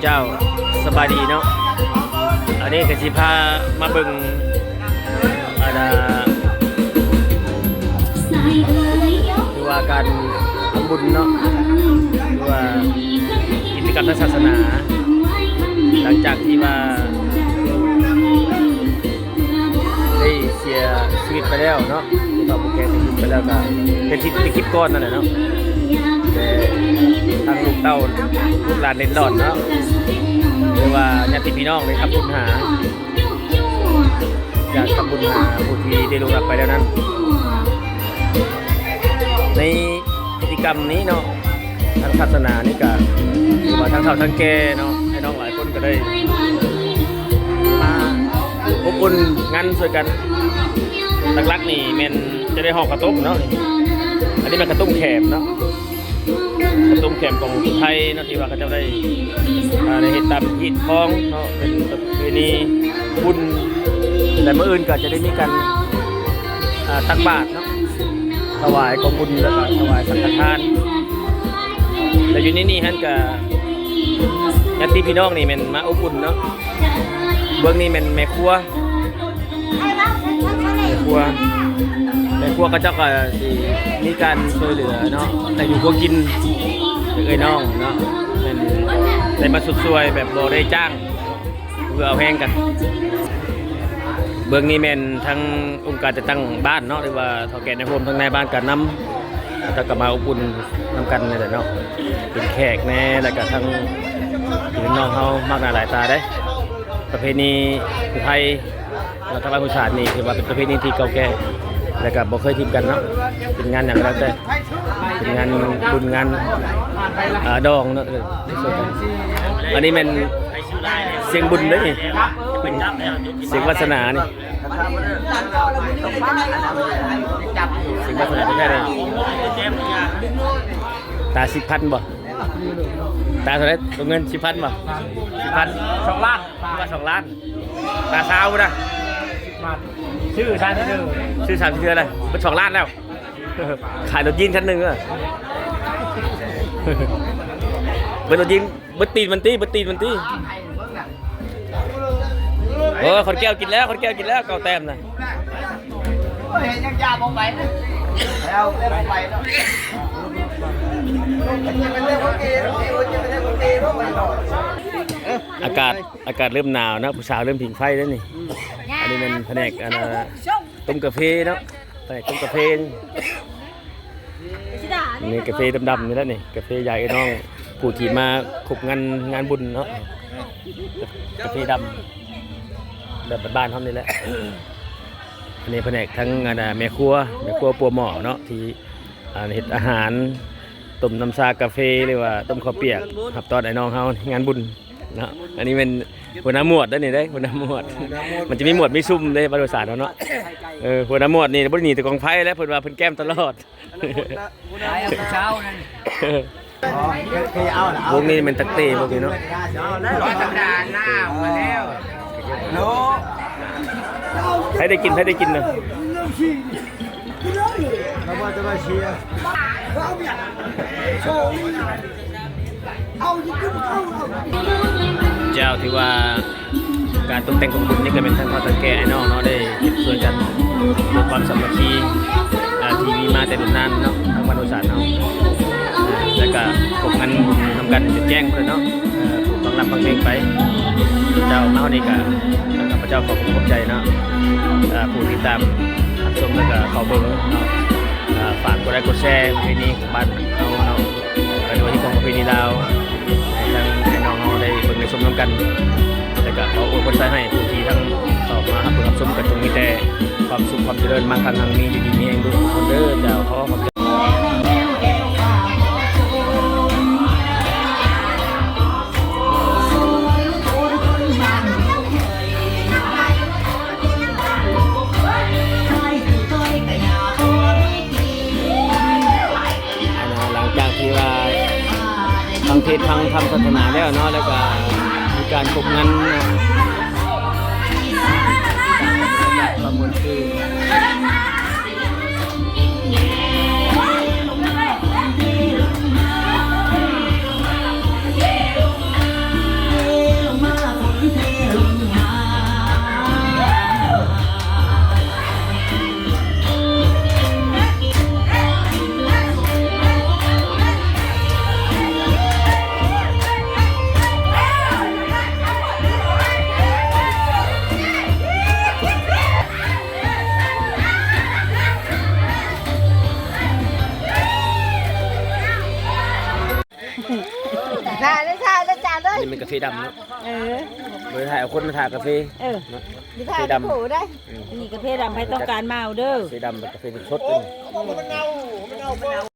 ເຈົ້າ ສະບາຍດີເນາະ ອັນນີ້ກໍຊິພາມາເບິ່ງ ອັນນ່າ ຄືວ່າການທຳບຸນເນາະ ຄືວ່າກິດຈະກຳທາງສາສະໜາ ຫຼັງຈາກທີ່ວ່າ ໄດ້ເສຍຊີວິດໄປແລ້ວເນາະ ຜູ້ເຖົ້າຜູ້ແກ່ເສຍຊີວິດໄປແລ້ວ ກໍເປັນທີ່ ເປັນຄລິບກ່ອນນັ້ນແຫຼະເນາະ ແຕ່ທາງລູກເຕົ້າ ລູກຫຼານເລັດລອດເນາະ ຫຼືວ່າຍາດຕິພີ່ນ້ອງໄດ້ທຳບຸນຫາ ຢາກທຳບຸນຫາຜູ້ທີ່ໄດ້ລ່ວງລັບໄປແລ້ວນັ້ນ ໃນ ກິດຈະກຳນີ້ເນາະ ທາງສາສະໜານີ້ກະ ຖືວ່າທັງເຖົ້າທັງແກ່ເນາະ ອ້າຍນ້ອງຫຼາຍຄົນກໍໄດ້ມາອົບອຸ່ນງານຊ່ວຍກັນ ຫຼັກໆນີ້ແມ່ນຈະໄດ້ຫໍ່ເຂົ້າຕົ້ມເນາະ ອັນນີ້ແມ່ນເຂົ້າຕົ້ມແຂມເນາະ ເຂົ້າຕົ້ມແຂມຂອງໄທເນາະ ທີ່ວ່າເຂົາເຈົ້າໄດ້ ອ່າ ໄດ້ເຮັດຕາມຮີດຄອງເນາະ ເປັນປະເພນີບຸນ ແລະ ມື້ອື່ນກໍຈະໄດ້ມີການ ອ່າ ຕັກບາດເນາະ ຖວາຍກອງບຸນ ແລ້ວກໍຖວາຍສັງຄະທານ ແລ້ວຢູ່ໃນນີ້ຫັ້ນກະຍາດຕິພີ່ນ້ອງນີ້ແມ່ນມາອົບອຸ່ນເນາະ ເບື້ອງນີ້ແມ່ນແມ່ຄົວ ແມ່ຄົວ ແມ່ຄົວເຂົາເຈົ້າກໍຊິມີການຊ່ວຍເຫຼືອເນາະ ໃຫ້ຢູ່ຄົວກິນ ເອື້ອຍນ້ອງເນາະ ແມ່ນໄດ້ມາຊົດຊ່ວຍແບບບໍ່ໄດ້ຈ້າງ ເພື່ອເອົາແຮງກັນ ເບື້ອງນີ້ແມ່ນທາງອົງການຈັດຕັ້ງບ້ານເນາະ ຫຼືວ່າເຖົ້າແກ່ນາຍໂຮມ ທາງນາຍບ້ານການນຳ ແລ້ວກໍມາອົບອຸ່ນນຳກັນນີ້ແຫຼະເນາະ ເປັນແຂກແດ່ ແລ້ວກໍທັງພີ່ນ້ອງເຮົາມາກໜ້າຫຼາຍຕາເດ້ ປະເພນີໄທ ແລ້ວທາງບ້ານຜູ້ສານນີ້ຖືວ່າເປັນປະເພນີທີ່ເກົ່າແກ່ ແລ້ວກໍບໍ່ເຄີຍຖິ້ມກັນເນາະ ເປັນງານຫຍັງກໍແລ້ວແຕ່ ເປັນງານບຸນງານ ອ່າ ດອງເນາະ ເອີ ຊ່ວຍກັນ ອັນນີ້ແມ່ນ ສຽງບຸນເດ້ນີ້ ສຽງວາສະໜານີ້ ສຽງວາສະໜາແທ້ໆເດ້ ຕາສິບພັນບໍ່? ຕາເທົ່າໃດ? ຕົວເງິນສິບພັນບໍ່? ສິບພັນ ສອງລ້ານ ວ່າສອງລ້ານ ຕາຊາວພຸ້ນນະ ຊື້ສາມສິບເທື່ອ ຊື້ສາມສິບເທື່ອແລ້ວ ເບິດສອງລ້ານແລ້ວ ຂາຍລົດຢີນຄັນໜຶ່ງເອີ ເບິດລົດຢີນ ເບິດຕີນມັນຕິ ເບິດຕີນມັນຕິ ໂອ້ຍ ຂອນແກ້ວກິນແລ້ວ ຂອນແກ້ວກິນແລ້ວ ເກົ້າແຕ້ມນະ ໂອ້ຍ ເຫັນຍັງຢາບໍ່ໄປນະ ແລ້ວບໍ່ໄປເນາະ ອາກາດ ອາກາດເລີ່ມໜາວເນາະ ຜູ້ສາວເລີ່ມຜິງໄຟແລ້ວນີ້ ອັນນີ້ແມ່ນພະແນກ ອັນນ່າ ຕົ້ມກາເຟເນາະ ໄປຕົ້ມກາເຟ ນີ້ກາເຟດຳໆນີ້ແຫຼະນີ້ ກາເຟຢາຍເອື້ອຍນ້ອງ ຜູ້ທີ່ມາຄົບງານ ງານບຸນເນາະ ກາເຟດຳ ແບບບ້ານໆເຮົານີ້ແຫຼະ ອັນນີ້ພະແນກທັງ ອັນນ່າ ແມ່ຄົວ ແມ່ຄົວປົວໝໍ້ເນາະ ທີ່ ອ່າ ເຮັດອາຫານ ຕົ້ມນ້ຳຊາກາເຟ ຫຼືວ່າຕົ້ມເຂົ້າປຽກ ຮັບຕ້ອນອ້າຍນ້ອງເຮົາງານບຸນ ເນາະ ອັນນີ້ແມ່ນຫົວໜ້າໝວດເດ້ນີ້ເດ້ ຫົວໜ້າໝວດ ມັນຈະມີໝວດມີຊຸ່ມເດ້ ບ້ານອີສານເຮົາເນາະ ເອີ ຫົວໜ້າໝວດນີ້ບໍ່ໄດ້ໜີແຕ່ກອງໄຟແລ້ວ ເພິ່ນວ່າເພິ່ນແກ້ມຕະຫຼອດ ຜູ້ຊາວນັ້ນ ວົງນີ້ແມ່ນຕັກເຕະ ວົງນີ້ເນາະ ໄຜໄດ້ກິນ ໄຜໄດ້ກິນນະ? ເຈົ້າ ຖືວ່າການຕົກແຕ່ງຂອງບຸນນີ້ກໍແມ່ນທັງເຖົ້າທັງແກ່ອ້າຍນ້ອງເນາະ ໄດ້ເຮັດຊ່ວຍກັນ ດ້ວຍຄວາມສາມັກຄີ ອ່າ ທີ່ມີມາແຕ່ດົນນານເນາະ ທາງບ້ານໂນນສານເຮົາ ແລ້ວກະຄົບງານບຸນນຳກັນຈົນແຈ້ງພຸ້ນແຫຼະເນາະ ເອີ ຜູ້ຟັງລຳຟັງເພງໄປ ເຈົ້າ ມາຮອດນີ້ກະ ຂ້າພະເຈົ້າຂໍຂອບໃຈເນາະ ເອີ ຜູ້ຕິດຕາມຮັບຊົມ ແລ້ວກະເຂົ້າເບິ່ງເນາະ ເອີ ຝາກກົດໄລກົດແຊເພຈນີ້ຂອງບ້ານເຮົາເນາະ ແລະ ໂດຍທີ່ຂອງປະເພນີລາວ ໃຫ້ທາງພີ່ນ້ອງເຮົາໄດ້ເບິ່ງໄດ້ຊົມນຳກັນ ແລ້ວກະຂໍອວຍພອນໃສ່ໃຫ້ຜູ້ທີ່ທັງເຂົ້າມາຮັບເບິ່ງຮັບຊົມ ກະຈົ່ງມີແຕ່ຄວາມສຸກຄວາມຈະເລີນ ມັ່ງຄັ່ງຮັ່ງມີ ຢູ່ດີມີແຮງເບິດທຸກຄົນເດີ ເຈົ້າ ຂໍຂອບໃຈ. ອັນນ່າ ຫຼັງຈາກທີ່ວ່າຟັງເທດຟັງທຳສາສະໜາແລ້ວເນາະ ແລ້ວກະມີການຄົບງານເນາະ ຄວາມມ່ວນຊື່ນ. ອັນນີ້ແມ່ນກາເຟດຳເນາະ ເອີ ບໍ່ໄດ້ຖ່າຍເອົາຄົນ ມາຖ່າຍກາເຟ ເອີ ເນາະ ຢູ່ ກາເຟດຳ ໂອ້ໄດ້ ອືມ ອັນນີ້ກາເຟດຳ ໃຜຕ້ອງການມາເອົາເດີ ກາເຟດຳ ກາເຟສົດ ອືມ ເອົາມາ ມັນເນົ່າ ມັນເນົ່າ